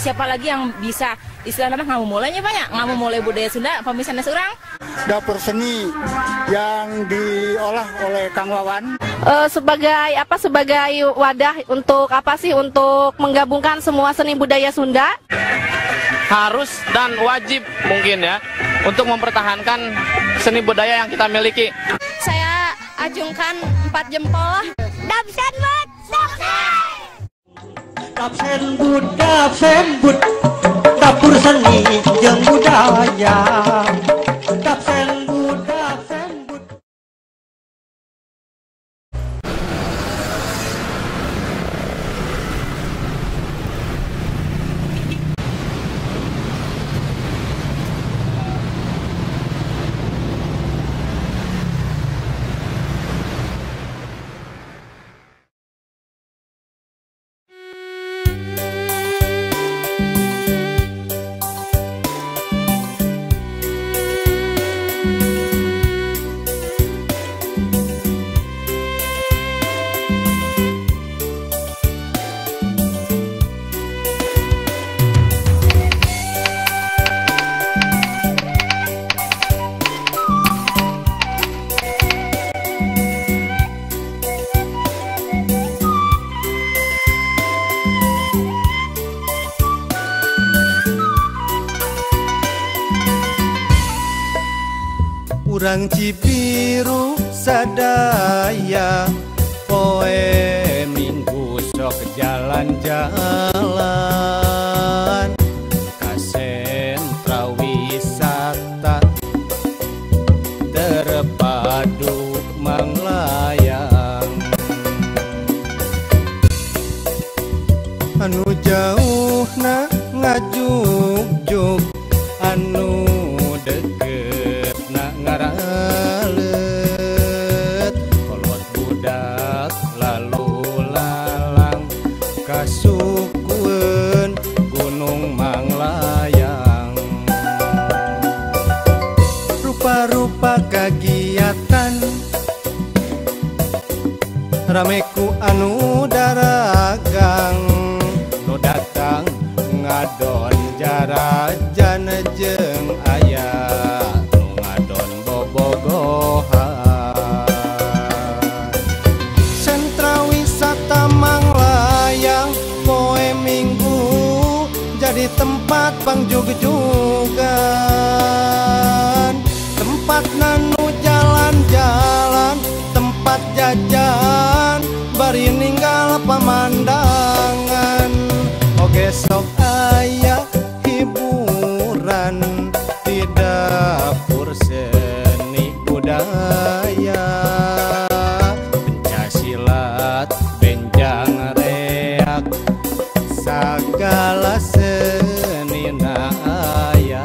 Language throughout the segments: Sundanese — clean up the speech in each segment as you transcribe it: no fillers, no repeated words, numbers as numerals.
Siapa lagi yang bisa istilahnya mah ngamumulenya banyak, ngamumule budaya Sunda pamisanes urang. Dapur seni yang diolah oleh Kang Wawan sebagai apa, sebagai wadah untuk apa sih, untuk menggabungkan semua seni budaya Sunda. Harus dan wajib mungkin ya untuk mempertahankan seni budaya yang kita miliki. Saya acungkan 4 jempol. Dapsen but, Dapsen but, dapsen but, dapur seni jeung budaya. Dapsen but, dapsen but. Urang Cibiru sadaya poe Minggu sok jalan-jalan ka sentra wisata terpadu Manglayang. Anu jauhna ngajugjug, anu deket na ngaralet, kolot budak lalu lalang kasukueun Gunung Manglayang. Rupa-rupa kagiatan rame ku anu daragang, nu datang ngadon jarajan jeung aya nu ngadon bobogohan. Sentra wisata Manglayang poe Minggu jadi tempat pangjugjugan, tempat nanu jalan-jalan, tempat jajan bari ninggal pamandangan. Oge sok aya hiburan di dapur seni budaya, pencak silat benjang reak sagala senina aya.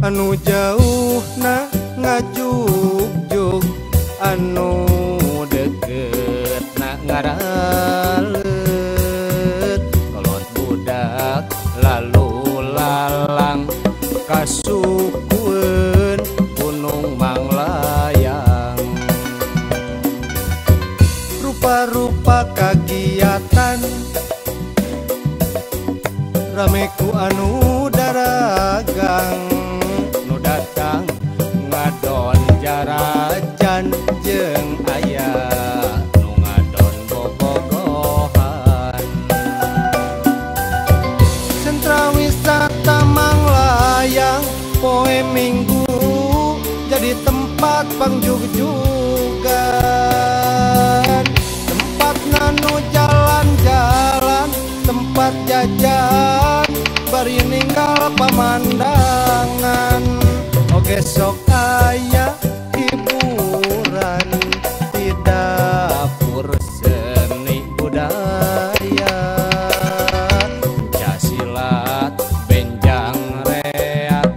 Anu jauhna ngajugjug, anu deket na ngaralet, kolot budak lalu lalang kasukueun Gunung Manglayang. Rupa-rupa kagiatan rame ku anu daragang, nu datang ngadon jarajan jeung aya nu ngadon bobogohan. Sentra wisata Manglayang poe Minggu jadi tempat pangjugjugan, tempat nanu jalan-jalan, tempat jajan. bari ninggal pamandangan. Oge sok aya hiburan di dapur seni budaya. Silat benjang reak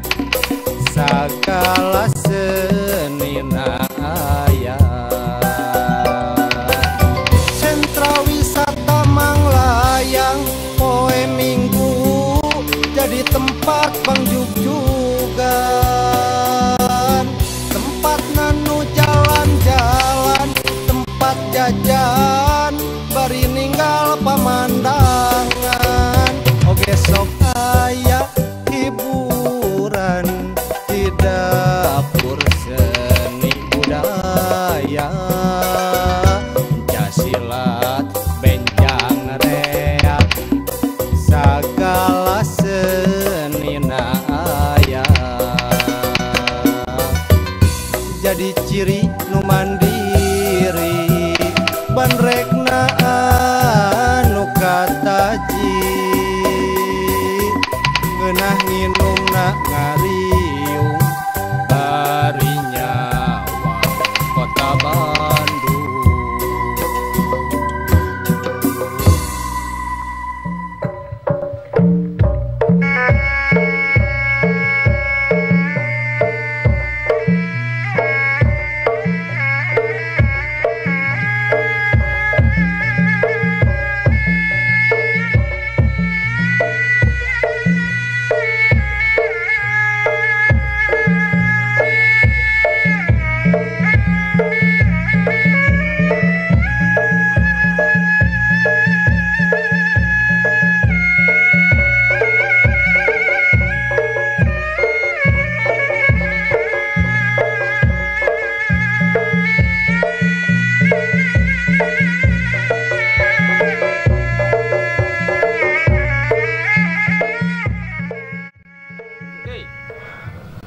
sagala senina aya. Sentra wisata Manglayang poe Minggu jadi tempat pangjugjugan, tempat nanu jalan-jalan, tempat jajan bari ninggal pamandangan. Oge sok aya hiburan di dapur seni budaya. Silat benjang reak sagala senina aya. Jadi ciri nu mandiri bandrekna anu kataji, ngeunah nginumna ngariung bari nyawa kota Bandung.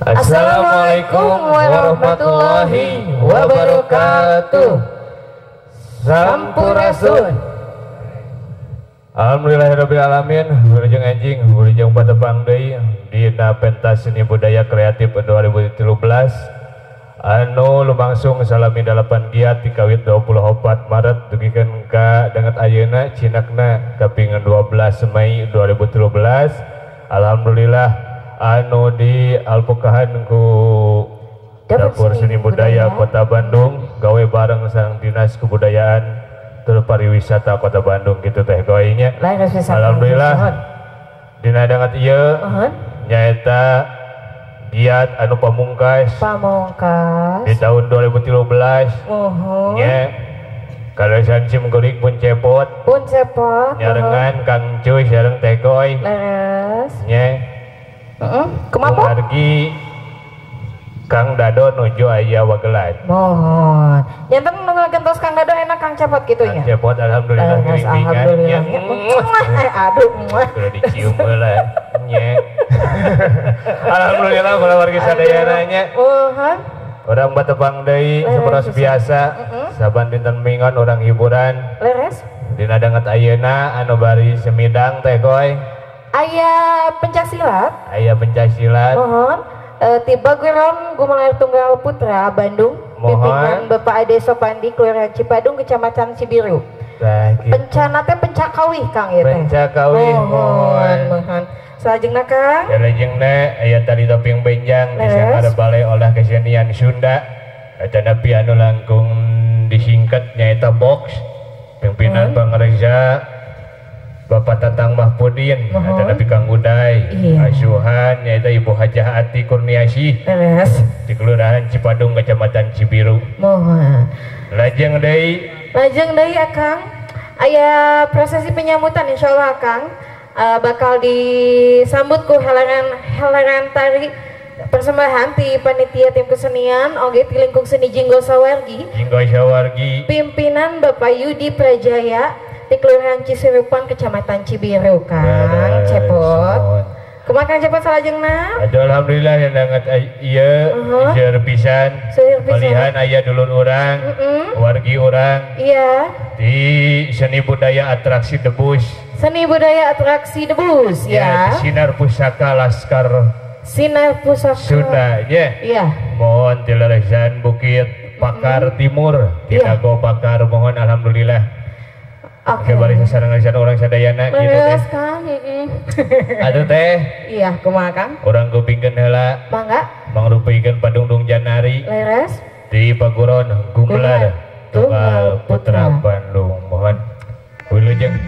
Assalamualaikum warahmatullahi wabarakatuh. Sampurasun. Alhamdulillahirabbil alamin, wilujeng enjing, wilujeng patepang deui dina pentas seni budaya kreatif 2013 anu lumangsung salami 8 giat dikawit 24 Maret dugikeun ka danget ayeuna cinakna kaping 12 Mei 2013. Alhamdulillah anu di alpukahan ku Dapur Seni Budaya Kota Bandung gawe bareng sareng Dinas Kebudayaan tur Pariwisata Kota Bandung gitu teh goinya. Alhamdulillah dina danget ieu nyaeta giat anu pamungkas di tahun 2013 nya kalesan sim kuring pun cepot nyarengan Kang Cuy sareng Teh Goy nya. Kumaha? Margi Kang Dado nuju aya wagelan. Mohon. Nyanten nu ngagentos Kang Dado enak Kang Cepot kitu nya. Kang Cepot alhamdulillah geringan nya. Aduh. Kudu dicium heula nya. Alhamdulillah para wargi sadayana nya. Mohon. Urang batepang deui sapertos biasa. Saban dinten minggon urang hiburan. Leres. Dina danget ayeuna anu bari semidang Teh Goy. Aya pencak silat. Aya pencak silat. Mohon. Tiba Guron Gumelar Tunggal Putra Bandung. Mohon. Pimpinan Bapak Ade Sopandi Kelurahan Cipadung Kecamatan Cibiru. Pencana teh pencakawih Kang ieu teh. Pencakawih. Mohon. Mohon. Salajengna Kang. Salajengna aya tari topeng benjang di sanggar Balai Olah Kesenian Sunda. Eta nepi anu langkung disingkat nyaeta box. Pimpinan Pangersa Bapak Tatang Mahpudin, ada Nabi Kang Uday, asuhan nyaeta Ibu Hajah Ati Kurniasih di Kelurahan Cipadung Kecamatan Cibiru. Mohon. Lajeng deui. Lajeng deui Akang, aya prosesi penyambutan insyaallah Akang bakal disambut ku helaran tari persembahan ti panitia tim kesenian oge ti lingkung seni Jinggo Sawargi. Jinggo Sawargi. Pimpinan Bapak Yudi Prajaya di Kelurahan Cisurupan Kecamatan Cibiru Kang Cepot. Kumaha Kang Cepot salajengna? Aduh alhamdulillah yang danget ieu seueur pisan. Malihan aya dulur urang, wargi urang. Iya. Di seni budaya atraksi debus. Seni budaya atraksi debus ya. Sinar Pusaka Laskar Sinar Pusaka Sunda ya. Iya. Mohon tileresan Bukit Pakar Timur, Tinago Pakar, mohon alhamdulillah. Oke. Okay. Bari sasarengan orang sadayana gitu teh. Kang, Aduh teh. Iya, kumaha Kang? Urang kupingkeun heula. Mangga. Mangrupikeun Padungdung Janari. Leres. Di Paguron Gumelar Tunggal Putra Bandung. Mohon wilujeng.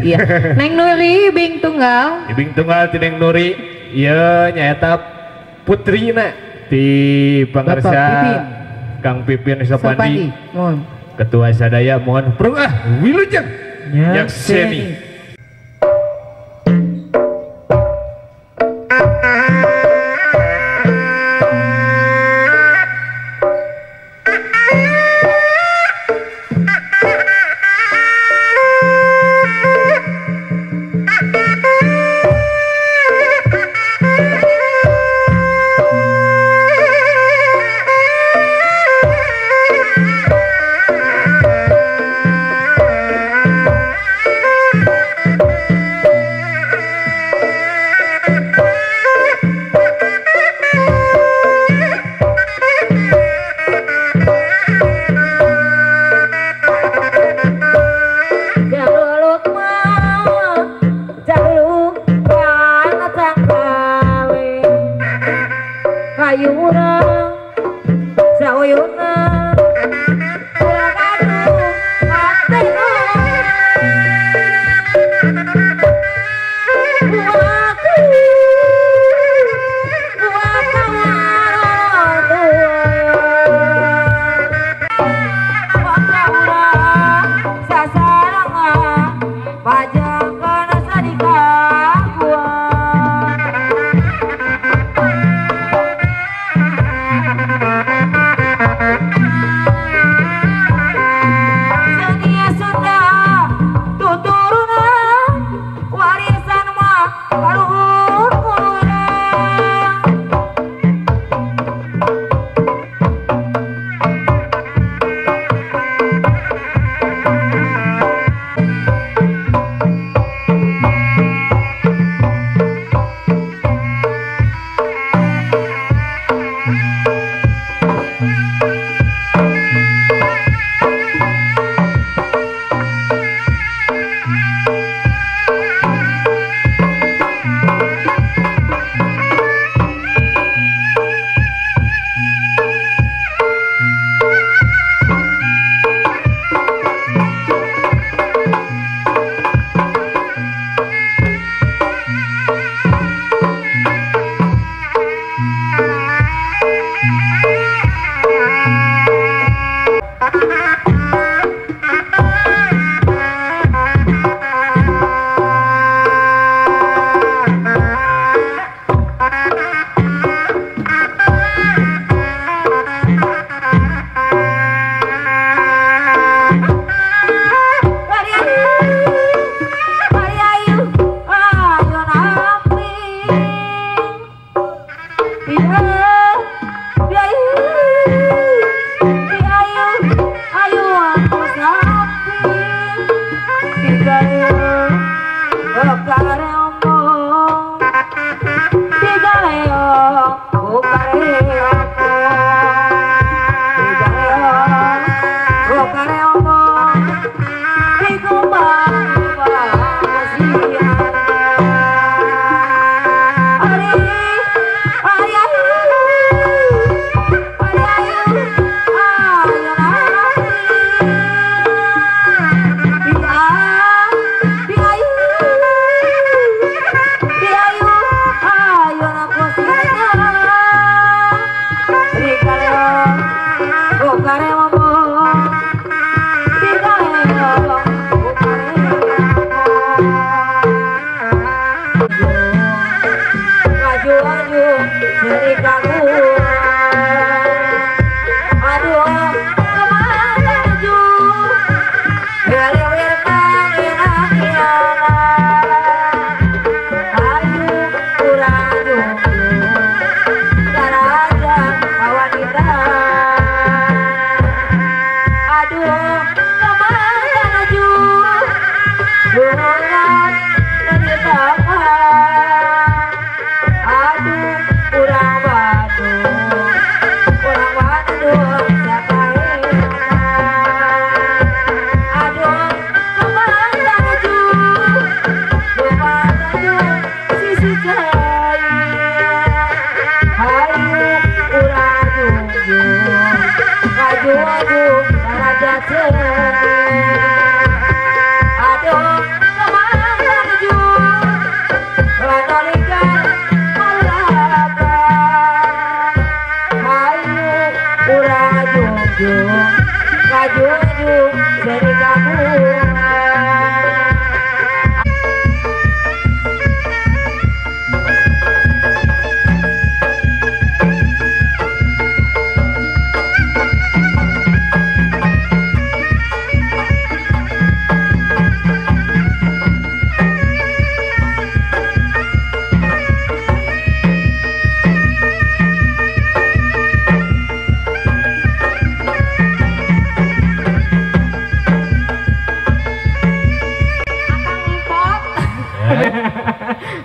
Iya. Neng Nuri Ibing Tunggal. Ibing Tunggal ti Neng Nuri. Ieu nyaeta putrina ti pangarsa Kang Pipin Sopandi. Mohon. Ketua Sadaya mohon prung ah wilujeng nyakseni.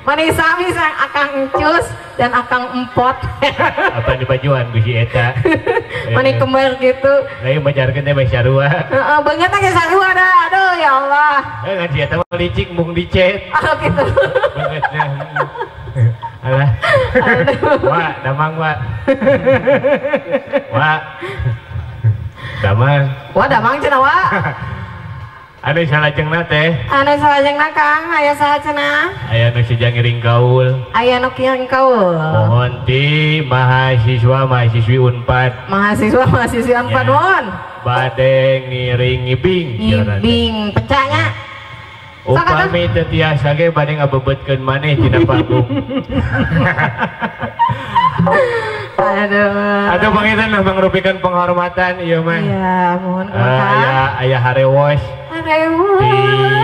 Mani sami sang Akang Encus dan Akang Empot. Apa di bajuan bisi eta. Mani kembar gitu. Lain majarkeun teh bae sarua. Heeh, beungeut ge sarua dah. Aduh ya Allah. Heuh ngan si eta mah licik mung dicet. Oh gitu. Beungeutna. Alah. Wah, damang wa. Wa. Damang. Wah, damang cenah wa. Anu salajengna teh. Anu salajengna Kang, aya saha cenah? Aya nu sejang ngiring kaul. Aya nu ngiring kaul. Mohon ti mahasiswa mahasiswi Unpad. Mahasiswa mahasiswi Unpad ya. Mohon. Bade ngiring ngibing. Ngibing pecahnya. Upami teu tiasa ge bade ngabebetkeun maneh tina panggung. Aduh. Aduh panginten mangrupikeun penghormatan ieu mah. Iya, mohon Kang. Aya harewos. Harewos.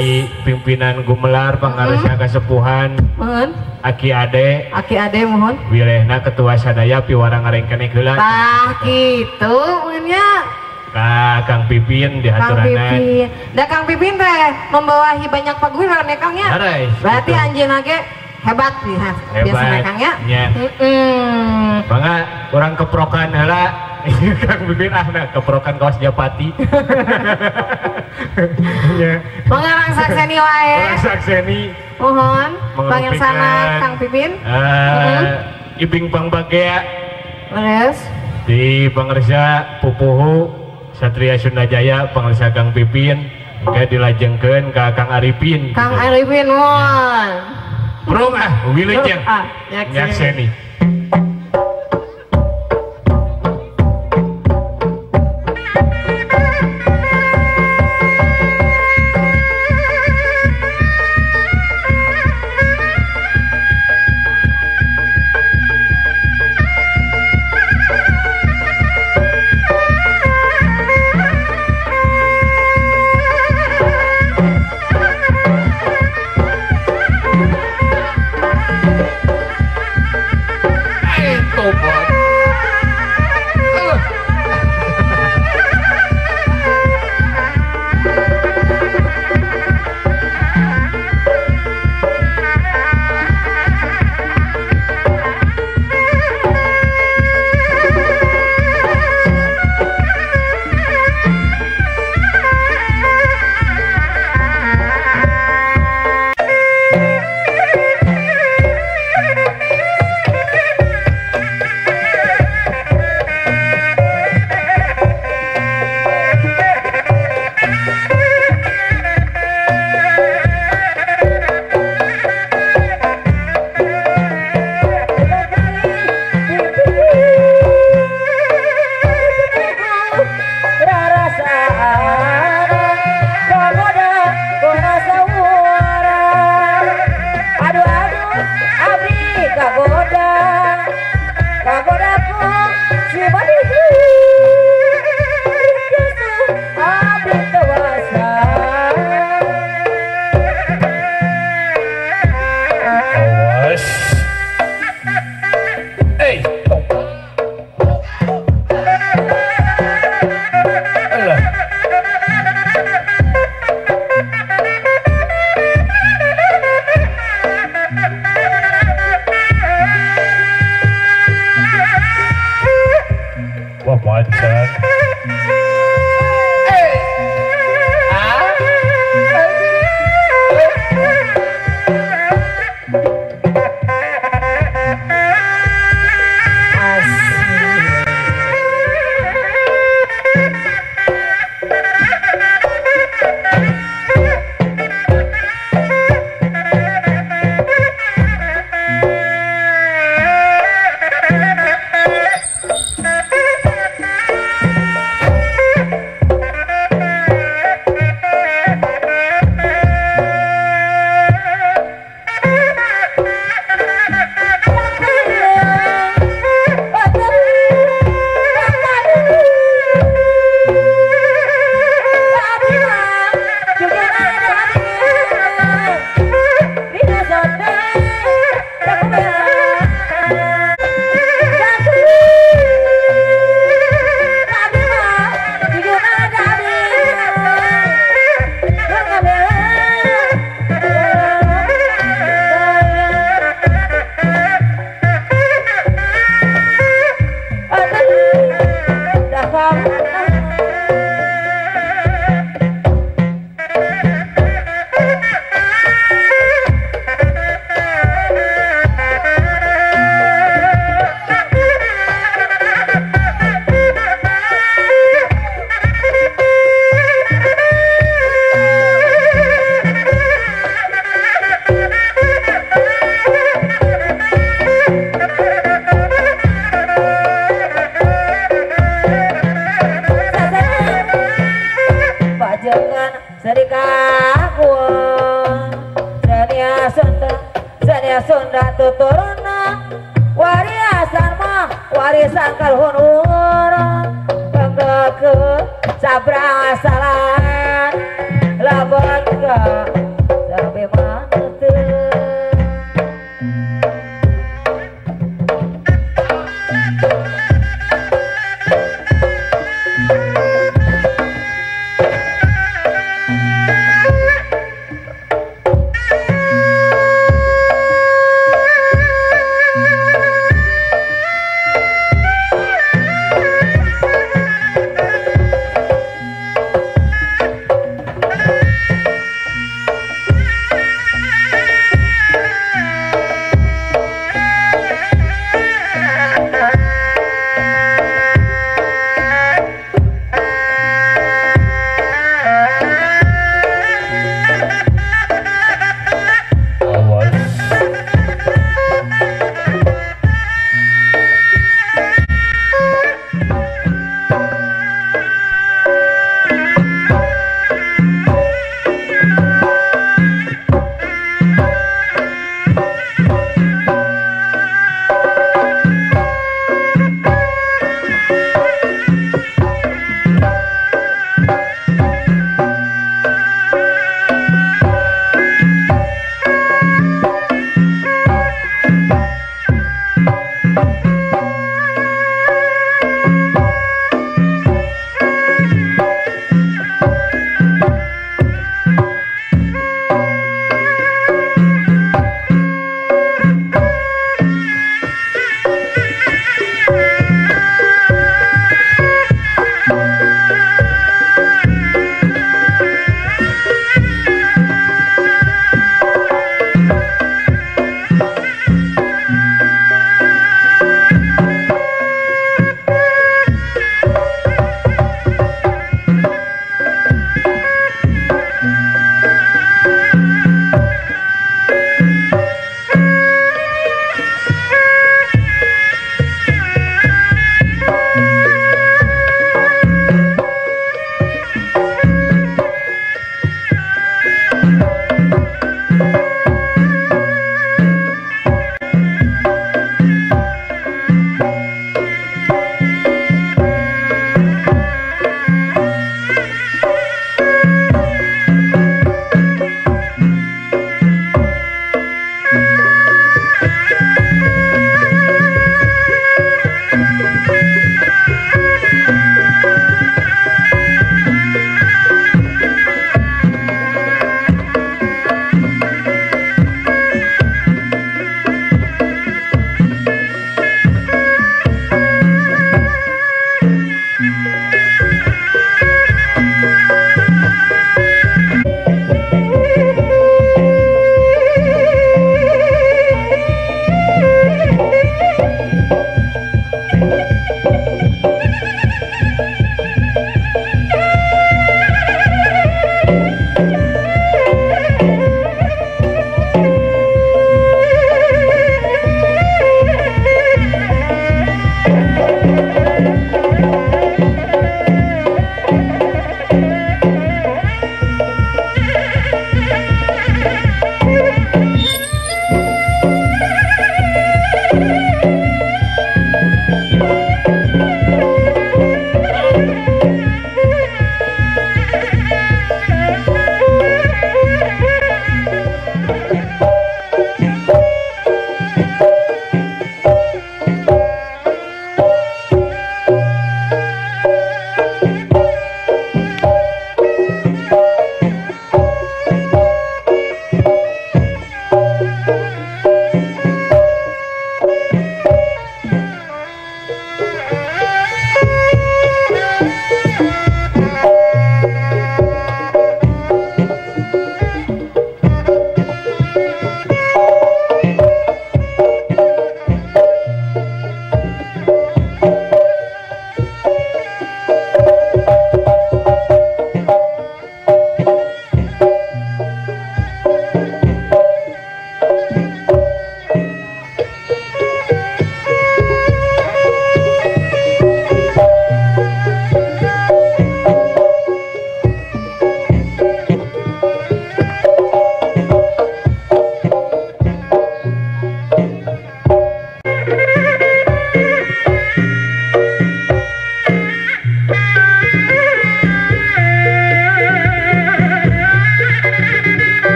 Di pimpinan Gumelar pangarsa kasepuhan. Mohon. Aki Ade. Aki Ade mohon. Wilehna ketua sadaya piwarang ngarengkenek heula. Tah kitu mun nya. Ka Kang Pipin dihaturanan. Kang Pipin. Da Kang Pipin teh membawahi banyak paguyuban ya Kang nya. Berarti gitu. Anjeunna ge hebat nih, biasanya Kang ya. Nya. Mangga urang keprokan heula. Kang Pipin ah nah keprokan kawas Japati. Nya. Mangga urang sakseni wae. Urang sakseni. Mohon pangersana Kang Pipin. Ibing Pangbagea. Leres. Di pangersa Pupuhu Satria Sunda Jaya pangersa Kang Pipin engke dilajengkeun ka Kang Arifin. Kang Arifin mohon. Prung ah wilujeng. Nyakseni. Thank Seni kakuan seni Sunda tuturuna warisan mah warisan kaluhur urang bangga sabrang asalan laban ka sabe mantu.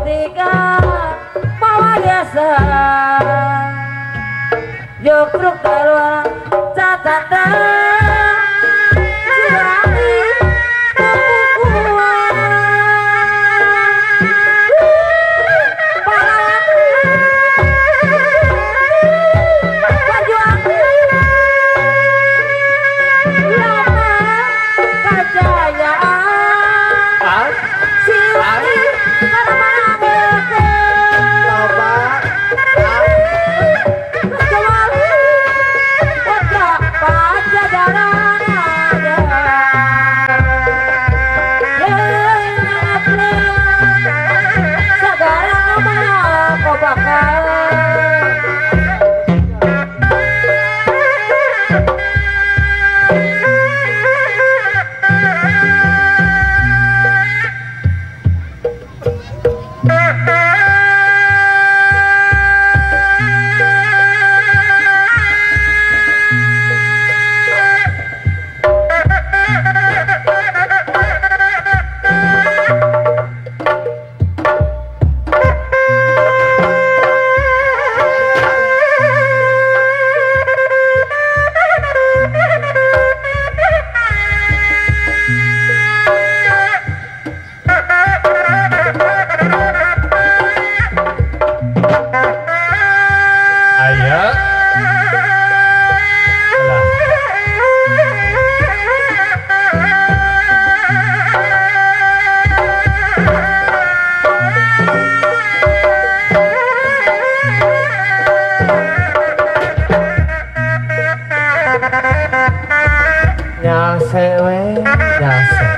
tiga mawa desa Jukruk keluar catatan Nyase we, nyase.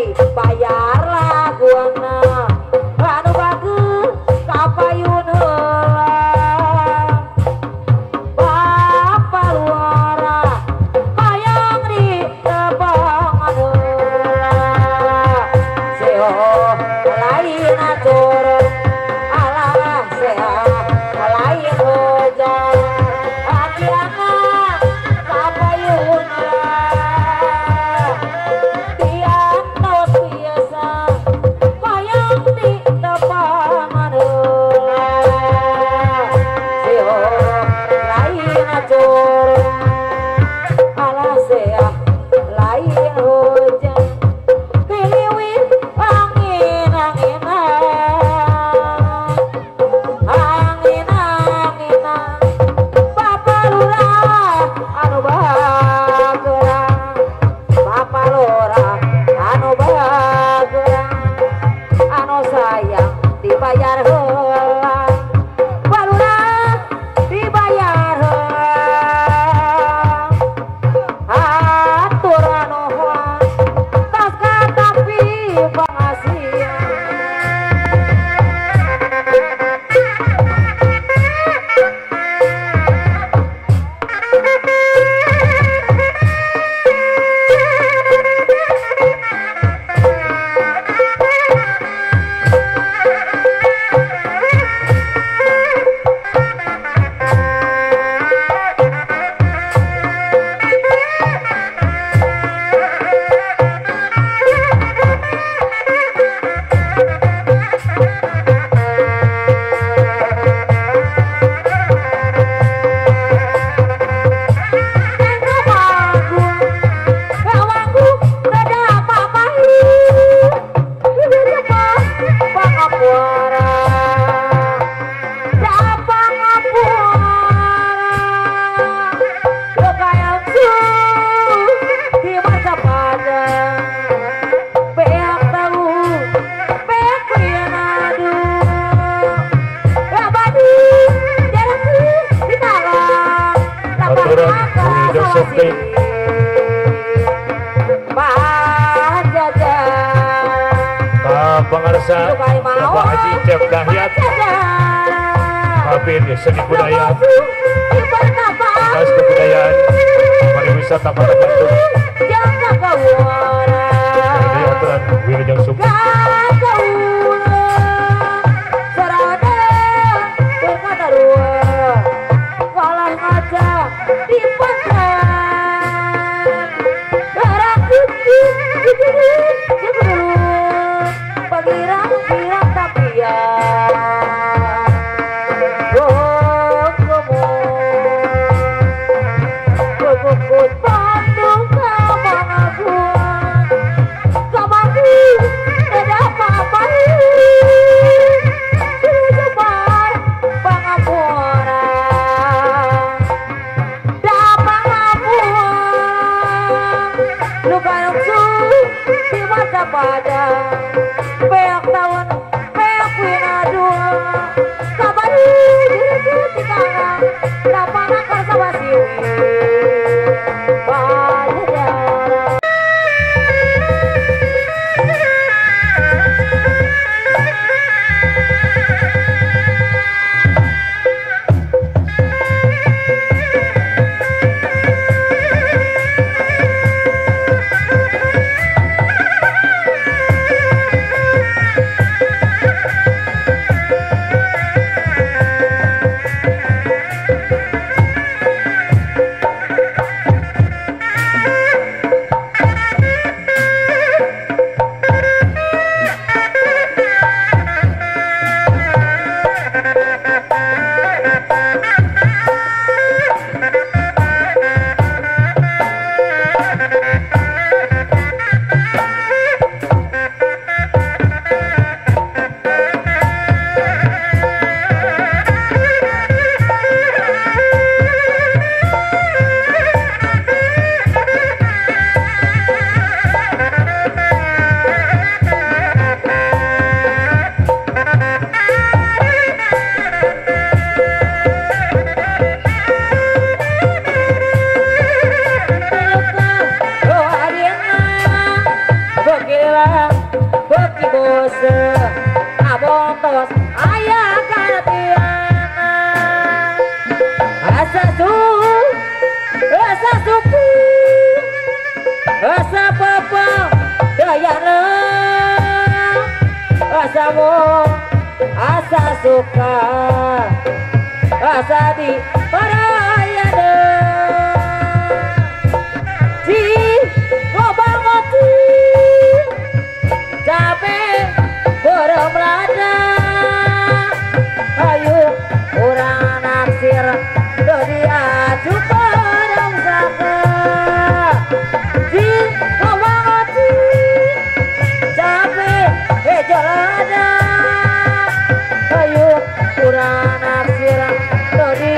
Dibayar laguana anu bagus kapayun heula Bapak Lurah hayang ditepangan heula seho lain atur alah seha lain hujan akiana kapayun dibayar heula Balurah dibayar heula hatur nuhun tas katapi pangasihan. Pangarsa Bapak Haji Cep Dahyat Kabin Seni Budaya Dinas Kebudayaan Pariwisata Kota Bandung. Ini aturan Wilujeng Sumping. Peak tahun peak winadua kabari diri lapana karsa wasiwi Pajajaran. Asa papa dayana asa mo asa suka asa di parayana ci loba ngoti capek beureum lada ayo urang naksir dia cukup saka ci loba ngoti capek hejo lada ayo urang naksir di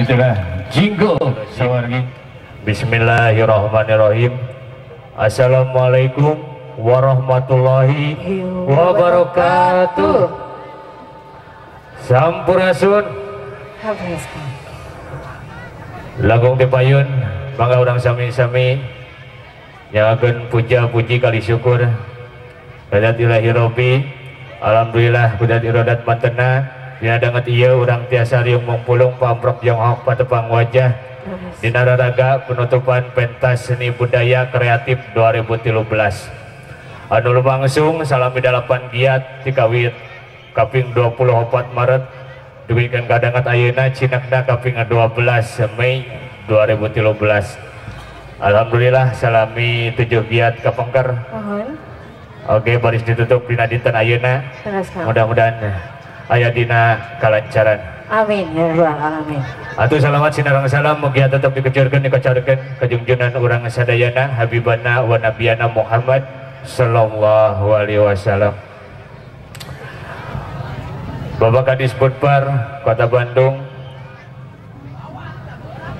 Itulah jinggo sawargi. Bismillahirrahmanirrahim. Assalamualaikum warahmatullahi wabarakatuh. Sampurasun. Langkung dipayun mangga urang sami-sami nyawakeun puja-puji kali syukur kadat ilahi robbi. Alhamdulillah kudat irodat mantena dina danget ieu urang tiasa riung mungpulung pamprok jonghok patepang wajah dina raraga penutupan pentas seni budaya kreatif 2013 anu lumangsung salami 8 giat tikawit kaping 24 Maret dugikeun ka danget ayeuna cinakna kaping 12 Mei 2013. Alhamdulillah salami 7 giat kapengker. Oke, baris ditutup dina dinten ayeuna. Mudah-mudahan aya dina kalancaran. Amin ya rabbal alamin. Atuh salawat sinareng salam mugia tetep dikejarkeun dikocorkeun kajungjunan urang sadayana habibana wa nabiyana Muhammad sallallahu alaihi wasallam. Bapak Kadis Budpar Kota Bandung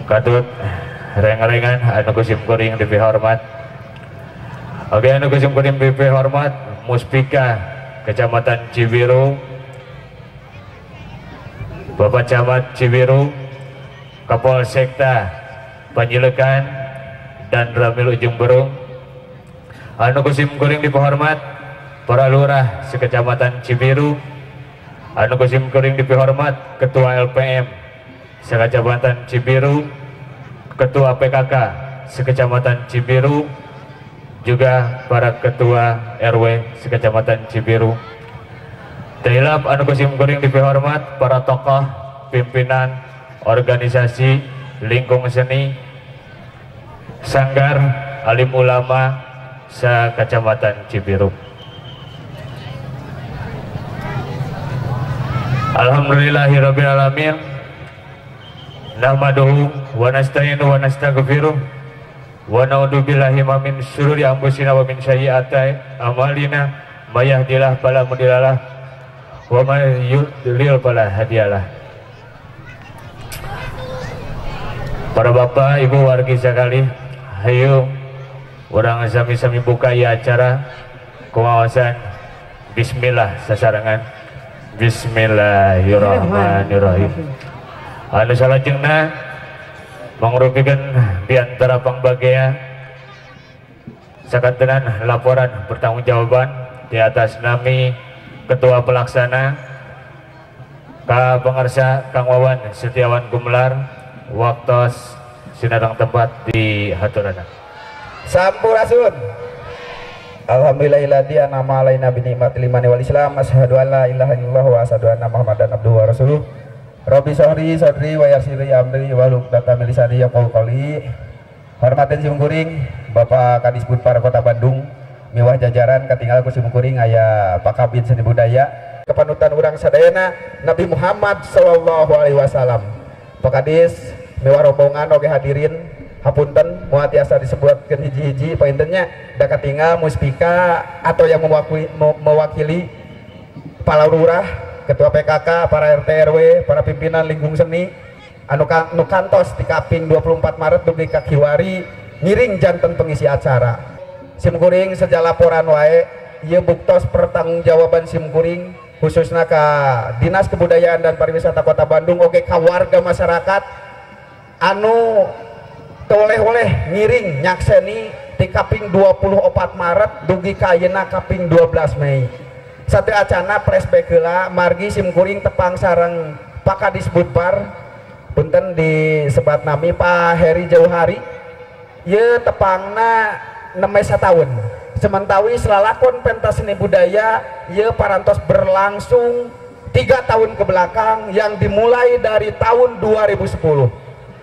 katut reng-rengan anu kusim kuring dipihormat. Oke, anu kusim kuring dipihormat Muspika Kecamatan Cibiru, Bapak Camat Cibiru, Kapolsekta Panjilekan dan Ramil Ujung Berung. Anu kusim kuring dipihormat para lurah sekecamatan Cibiru. Anu kusim kuring dipihormat Ketua LPM sekecamatan Cibiru, Ketua PKK sekecamatan Cibiru, juga para ketua RW sekecamatan Cibiru. Tailap anu kusim kuring dipihormat para tokoh, pimpinan, organisasi, lingkung seni, sanggar, alim ulama sekecamatan Cibiru. Alhamdulillahirabbil alamin. Nahmaduhu wa nasta'inu wa nastaghfiruh wa na'udzu billahi min syururi anfusina wa min sayyiati a'malina may yahdihillahu fala mudhillalah wa may yudlil fala hadiyalah. Para bapak, ibu, wargi sekali, hayu urang sami-sami buka ya acara kumaosan bismillah sasarengan. Bismillahirrahmanirrahim. Anu salajengna mangrupikeun di antara pangbagea sakantenan laporan pertanggungjawaban di atas nami Ketua Pelaksana Ka Pangarsa Kang Wawan Setiawan Gumelar waktos sinareng tempat di haturana. Sampurasun. Alhamdulillahilladzi an'ama alaina bi ni'matil imani wal islam. Asyhadu an la ilaha illallah wa asyhadu anna Muhammadan abduhu wa rasuluh. Rabbi sahri sadri wa yassirli amri wa hlul 'uqdatam min lisani yafqahu qawli. Hormatin simkuring Bapak Kadis Budpar Kota Bandung miwah jajaran katinggal ku simkuring aya Pak Kabid Seni Budaya kepanutan urang sadayana Nabi Muhammad sallallahu alaihi wasallam. Pak Kadis miwah rombongan oge hadirin hapunten moal tiasa disebutkeun hiji-hiji paintennya da katinggal muspika atau yang mewakili para lurah, ketua PKK, para RT RW, para pimpinan lingkung seni anu kantos di kaping 24 Maret dugi ka kiwari ngiring janten pengisi acara. Simkuring seja laporan wae ieu buktos pertanggungjawaban simkuring khususna ka Dinas Kebudayaan dan Pariwisata Kota Bandung oge ka warga masyarakat anu toleh-oleh ngiring nyakseni di kaping 24 Maret dugi ka ayeuna kaping 12 Mei. Satu acana flashback heula margi simkuring tepang sareng Pak Kadis Budpar punten disebat nami Pak Heri Jauhari ieu tepangna nembe sataun. Sementawi selalakon pentas seni budaya ieu parantos berlangsung 3 tahun ke belakang yang dimulai dari tahun 2010.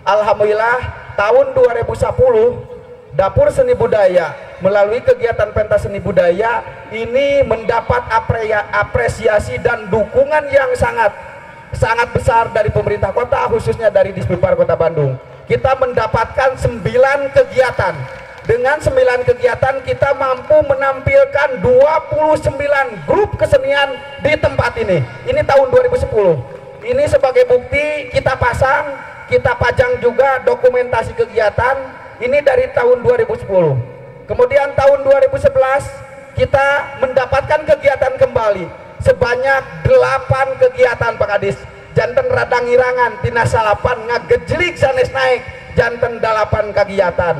Alhamdulillah tahun 2010 Dapur Seni Budaya melalui kegiatan pentas seni budaya ini mendapat apresiasi dan dukungan yang sangat sangat besar dari pemerintah kota, khususnya dari Disbudpar Kota Bandung. Kita mendapatkan 9 kegiatan. Dengan 9 kegiatan kita mampu menampilkan 29 grup kesenian di tempat ini. Ini tahun 2010. Ini sebagai bukti kita pasang, Kita pajang juga dokumentasi kegiatan ini dari tahun 2010. Kemudian tahun 2011 kita mendapatkan kegiatan kembali sebanyak 8 kegiatan, Pak Kadis. Janten rada ngirangan tina 9 ngagejlik sanes naik janten 8 kegiatan.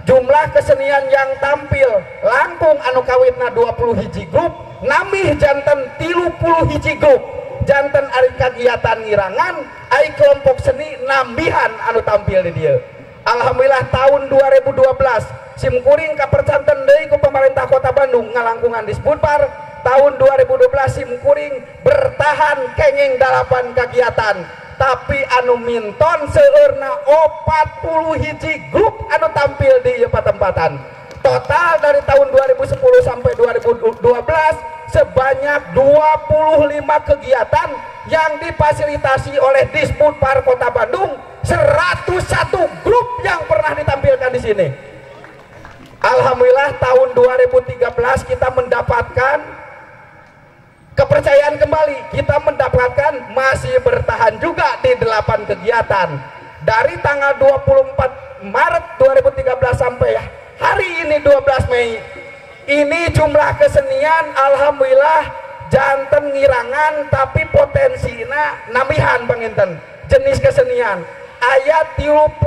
Jumlah kesenian yang tampil langkung anu kawitna 20 hiji grup nambih janten 31 grup. Janten ari kegiatan ngirangan, ari kelompok seni nambihan anu tampil di dieu. Alhamdulillah tahun 2012 simkuring kapercanten deui ku pemerintah Kota Bandung ngalangkungan Disbudpar. Tahun 2012 simkuring bertahan kenging 8 kegiatan, tapi anu minton seueurna 41 grup anu tampil di ieu patempatan. Total dari tahun 2010 sampai 2012 sebanyak 25 kegiatan yang difasilitasi oleh Disbudpar Kota Bandung, 101 grup yang pernah ditampilkan di sini. Alhamdulillah tahun 2013 kita mendapatkan kepercayaan kembali, kita mendapatkan masih bertahan juga di 8 kegiatan. Dari tanggal 24 Maret 2013 sampai hari ini 12 Mei, ini jumlah kesenian alhamdulillah janten ngirangan tapi potensina nambihan panginten jenis kesenian. Aya 36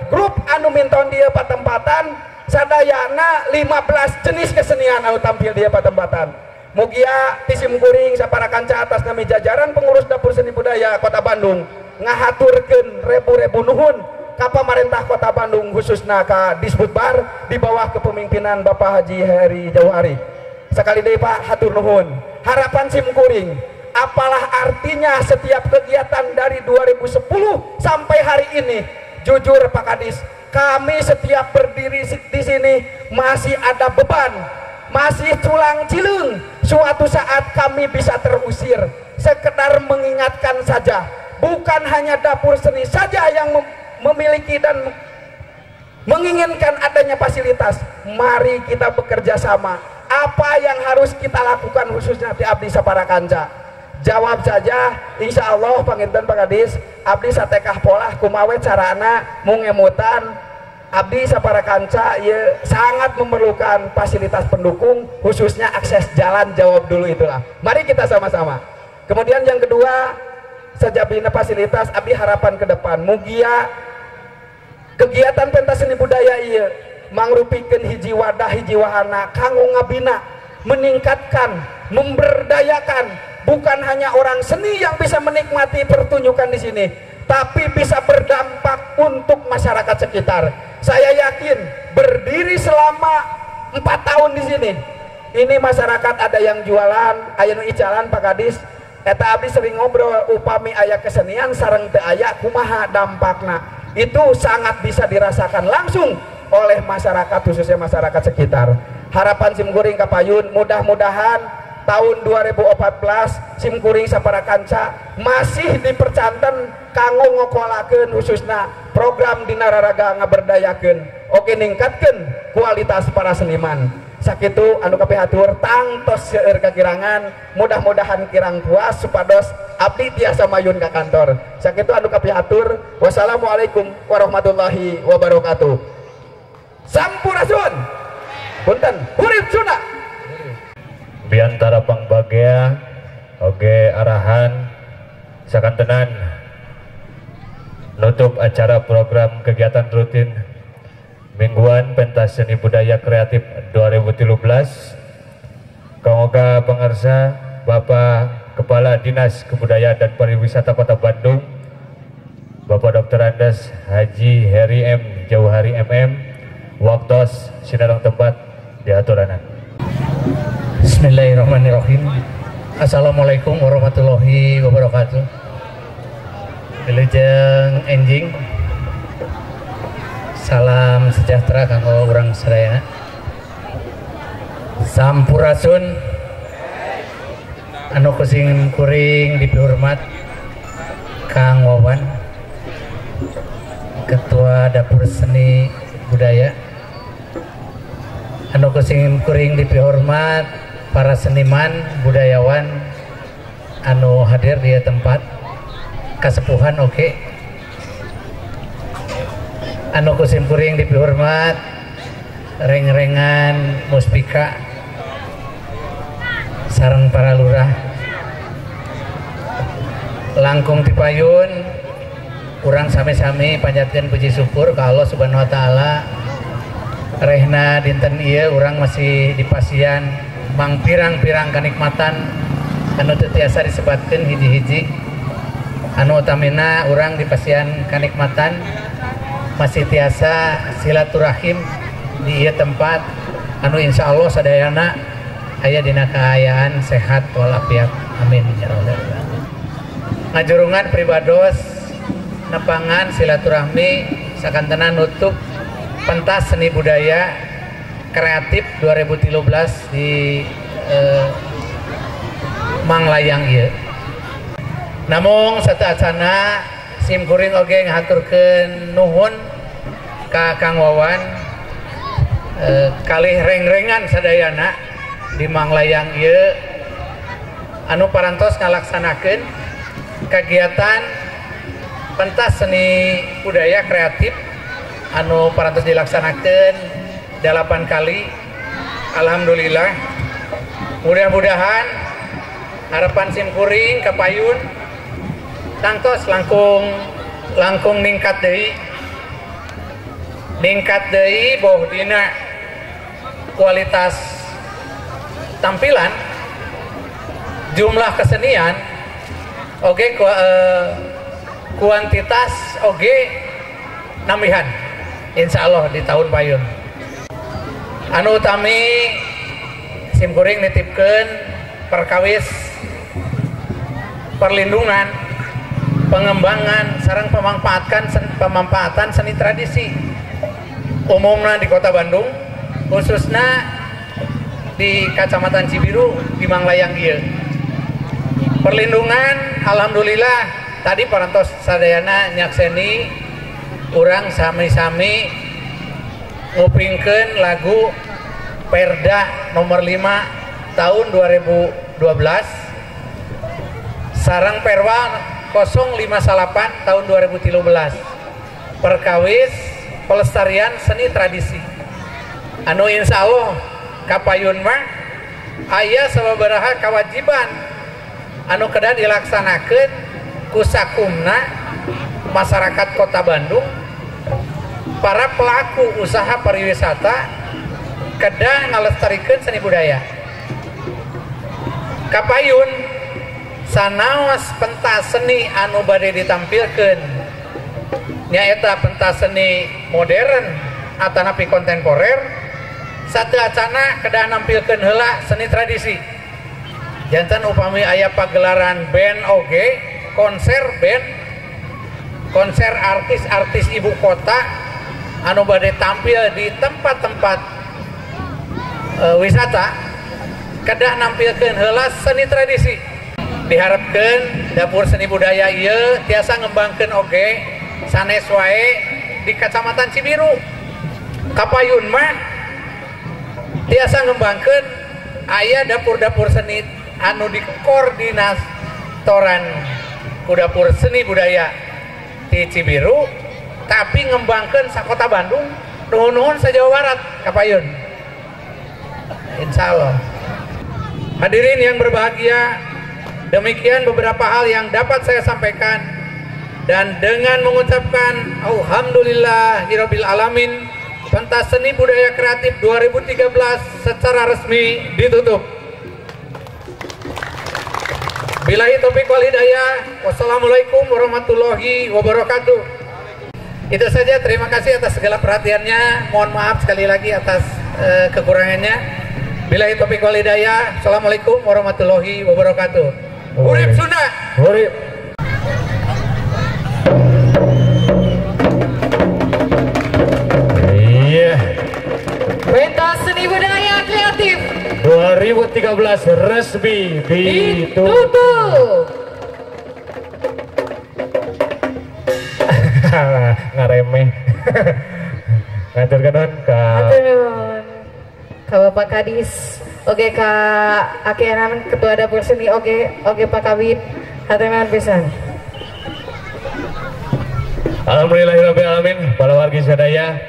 grup anu minton dia patempatan, sadayana 15 jenis kesenian anu tampil dia patempatan. Mugia ti simkuring sapara kanca atas nami jajaran pengurus Dapur Seni Budaya Kota Bandung ngahaturkeun rebu-rebu nuhun ka pamarentah Kota Bandung khususna ka Disbudpar di bawah kepemimpinan Bapak Haji Heri Jauhari. Sekali deui Pak, hatur nuhun. Harapan simkuring, apalah artinya setiap kegiatan dari 2010 sampai hari ini? Jujur Pak Kadis, kami setiap berdiri di sini masih ada beban, masih culang cilung. Suatu saat kami bisa terusir. Sekedar mengingatkan saja, bukan hanya dapur seni saja yang memiliki dan menginginkan adanya fasilitas. Mari kita bekerja sama. Apa yang harus kita lakukan khususnya di Abdi Sapara Kanca? Jawab saja, insya Allah panginten Pak Kadis, abdi satekah polah kumawe carana mungemutan abdi sapara kanca ya, sangat memerlukan fasilitas pendukung khususnya akses jalan. Jawab dulu itulah. Mari kita sama-sama. Kemudian yang kedua, sejabina fasilitas abdi harapan ke depan mugia kegiatan pentas seni budaya ieu mangrupikeun hiji wadah hiji wahana kanggo ngabina, meningkatkan, memberdayakan bukan hanya orang seni yang bisa menikmati pertunjukan di sini, tapi bisa berdampak untuk masyarakat sekitar. Saya yakin berdiri selama 4 tahun di sini, ini masyarakat ada yang jualan, aya nu icalan Pak Kadis, eta abdi sering ngobrol upami aya kesenian sareng teu aya kumaha dampakna. Itu sangat bisa dirasakan langsung oleh masyarakat khususnya masyarakat sekitar. Harapan simkuring kapayun mudah-mudahan tahun 2014 simkuring sapara kanca masih dipercanten kanggo ngokolakeun khususna program dina raraga ngaberdayakeun oke ningkatkeun kualitas para seniman. Sakitu anu kapihatur tangtos seueur kakirangan, mudah-mudahan kirang puas supados abdi tiasa mayun ka kantor. Sakitu anu kapihatur, wassalamualaikum warahmatullahi wabarakatuh. Sampurasun. Punten, hurip Sunda. Biantara pangbagea oge arahan sakantenan nutup acara program kegiatan rutin mingguan pentas seni budaya kreatif 2013. Kamoga pangarsa Bapak Kepala Dinas Kebudayaan dan Pariwisata Kota Bandung Bapak Dr. Andes Haji Heri M Jauhari MM waktos sinareng tempat diaturanan. Bismillahirrahmanirrahim. Assalamualaikum warahmatullahi wabarakatuh. Wilujeng enjing. Salam sejahtera kanggo urang sadayana. Sampurasun anu kusing kuring dipihormat Kang Wawan, Ketua Dapur Seni Budaya. Anu kusing kuring dipihormat para seniman budayawan anu hadir di tempat kasepuhan oke. Anu ku simkuring dipihormat reng-rengan muspika sareng para lurah. Langkung tipayun urang sami-sami panjatkeun puji syukur ka Allah Subhanahu wa taala. Rehna dinten ieu urang masih dipasian mangpirang-pirang kanikmatan anu teu tiasa disebatkeun hiji-hiji. Anu utamina urang dipasian kanikmatan masih tiasa silaturahim di ieu tempat anu insyaallah sadayana aya dina kaayaan sehat walafiat. Amin ya rabbal alamin. Ngajurungan pribados nepangan silaturahmi sakantena nutup pentas seni budaya kreatif 2013 di Manglayang ieu. Namung sateuacana simkuring oge ngahaturkeun nuhun ka Kang Wawan kalih reng-rengan sadayana di Manglayang ieu anu parantos ngalaksanakeun kegiatan pentas seni budaya kreatif anu parantos dilaksanakeun 8 kali. Alhamdulillah, mudah-mudahan harapan simkuring kapayun tangtos langkung ningkat deui boh dina kualitas tampilan, jumlah kesenian oge, kuantitas oge nambihan insyaallah di tahun payun. Anu utami simkuring nitipkeun perkawis perlindungan, pengembangan sareng pemanfaatan seni tradisi umumna di Kota Bandung, khususnya di Kecamatan Cibiru di Manglayang ieu. Perlindungan alhamdulillah tadi parantos sadayana nyakseni urang sami-sami ngupingkeun lagu Perda nomor 5 tahun 2012 sareng Perwa 058 tahun 2013 perkawis pelestarian seni tradisi anu insya Allah kapayun mah aya sababaraha kewajiban anu kedah dilaksanakeun ku sakumna masyarakat Kota Bandung, para pelaku usaha pariwisata kedah ngalestarikeun seni budaya. Kapayun sanaos pentas seni anu bade ditampilkeun nyaeta pentas seni modern atanapi kontemporer, sateuacana kedah nampilkeun heula seni tradisi. Janten upami aya pagelaran band oge, konser band, konser artis-artis ibu kota anu bade tampil di tempat-tempat wisata kedah nampilkeun heula seni tradisi. Diharapkeun dapur seni budaya ieu tiasa ngembangkeun oge sanes wae di Kecamatan Cibiru. Kapayun mah tiasa ngembangkeun aya dapur-dapur seni anu dikoordinatoran ku dapur seni budaya di Cibiru, tapi ngembangkeun sakota Bandung, nuhun-nuhun sa Jawa Barat kapayun. Insyaallah. Hadirin yang berbahagia, demikian beberapa hal yang dapat saya sampaikan, dan dengan mengucapkan alhamdulillahirabbil alamin, pentas seni budaya kreatif 2013 secara resmi ditutup. Billahi taufik wal hidayah. Wassalamualaikum warahmatullahi wabarakatuh. Itu saja, terima kasih atas segala perhatiannya. Mohon maaf sekali lagi atas kekurangannya. Billahi taufik wal hidayah. Assalamualaikum warahmatullahi wabarakatuh. Urip Sunda. Urip. Iya. Pentas seni budaya kreatif 2013 resmi ditutup. Ngaremeh. Ngaturkeun nuhun ka ka Bapak Kadis, oge ka Akeran Ketua Dapur Seni, oge oge Pak Kabid, hatur nuhun pisan. Alhamdulillahirabbil alamin, para wargi sadaya.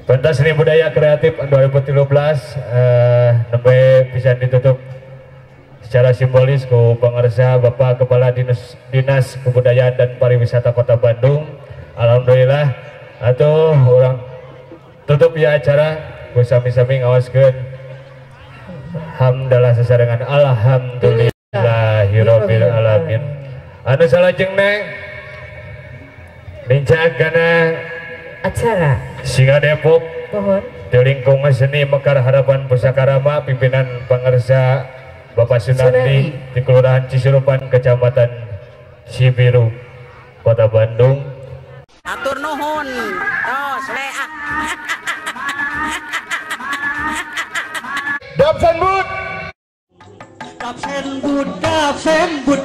Pentas Seni Budaya Kreatif 2013 nembe bisa ditutup secara simbolis ku pangarsa Bapak Kepala Dinas Kebudayaan dan Pariwisata Kota Bandung. Alhamdulillah atuh urang tutup ya acara ku sami-sami ngawaskeun hamdalah sasarengan alhamdulillahirabbil alamin. Anu salajengna nincak kana acara Singa Depok di lingkungan seni Mekar Harapan Pusaka Rama pimpinan pangarsa Bapak Sunardi di Kelurahan Cisurupan, Kecamatan Cibiru, Kota Bandung. Atur nuhun, tos leak. Dapsenbud, Dapsenbud, Dapsenbud.